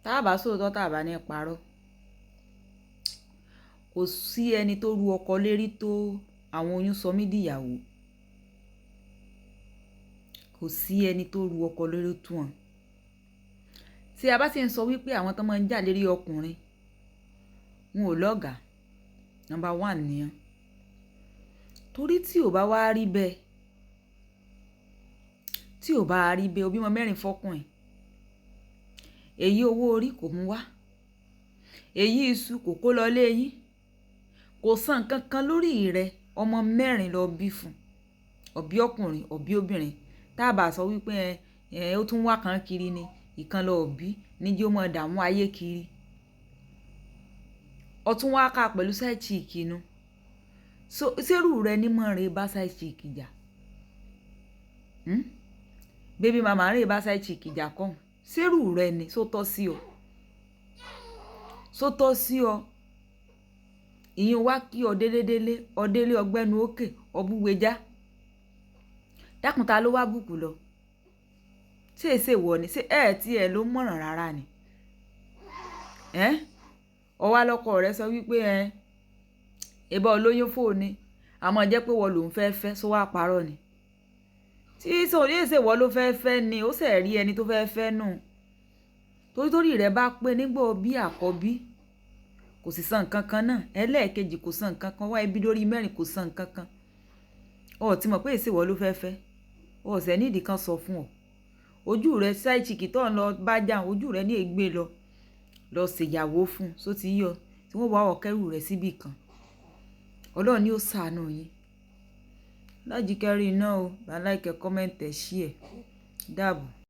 Tá a bá sòótọ́, tá a bá ní parọ́, kò sí ẹni tó ru ọkọ lérí tó àwọn oyún sọ mí dìyàwó. Kò sí ẹni tó ru ọkọ lérí tó wọn. Tí a bá sì ń sọ wípé àwọn tó máa ń jà lérí ọkùnrin, wọn ò lọ́gàá. Number one nìyẹn. Torí tí ò bá wá rí bẹ́ẹ̀, tí ò bá rí bẹ́ẹ̀, o bímọ mẹ́rin fọ́kùnrin. Èyí owó orí kò mú wá. Èyí iṣu kò kó lọ lé yín. Kò san nǹkan kan lórí rẹ̀. Ọmọ mẹ́rin lọ bí fún. Ọ̀bí ọkùnrin, ọ̀bí obìnrin. Tá a bá sọ wípé ẹ, ó tún wá kan kiri ni, ìkan lọ bí, ní jí ó máa dààmú ayé kiri. Ó tún wá ká pẹ̀lú side chick inú. So, ṣérù rẹ ní mọ̀ rẹ bá side chick jà? Hmm? Baby mama rẹ bá side chick jà kọ́. Ṣérù rẹ ni, só tọ́ sí ọ? Só tọ́ sí ọ? Ìyẹn wá kí ọ délédélé, ọ délé ọgbẹ́nu òkè, ọ búgbèjà. Dákun, ta ló wá bùkún lọ? Ṣé èsè wọ ni? Ṣé ẹ tí ẹ ló mọ̀ràn rárá ni? Ẹ́n? Ọ wá lọ́kọ rẹ sọ wípé ẹ, ìbá olóyún fò ni, àmọ́ jẹ́ pé wọ́n lòún fẹ́ fẹ́, sọ wá parọ́ ni. Tí sọ ní èsè wọ́n ló fẹ́ fẹ́ ni, ó sì rí ẹni tó fẹ́ fẹ́ nù. Torí torí rẹ̀ bá pé nígbà bí àkọ́bí, kò sì san nǹkan kan náà. Ẹlẹ́ẹ̀kejì kò san nǹkan kan, wá ẹbí lórí mẹ́rin kò san nǹkan kan. Ọ ti mọ̀ pé èsè wọ́n ló fẹ́ fẹ́. Ọ ṣẹ̀ ní ìdí kan sọ fún ọ. Ojú rẹ side chick tó ń lọ bá jà, ojú rẹ ní ègbé lọ. Lọ ṣèyàwó fún, só ti yọ, tí wọ́n wá ọ kẹ́rù rẹ̀ síbí kan. Ọlọ́run ni ó ṣàánú yín. Lájí kẹ́rì iná o, bá like, comment, share. Dàbọ̀.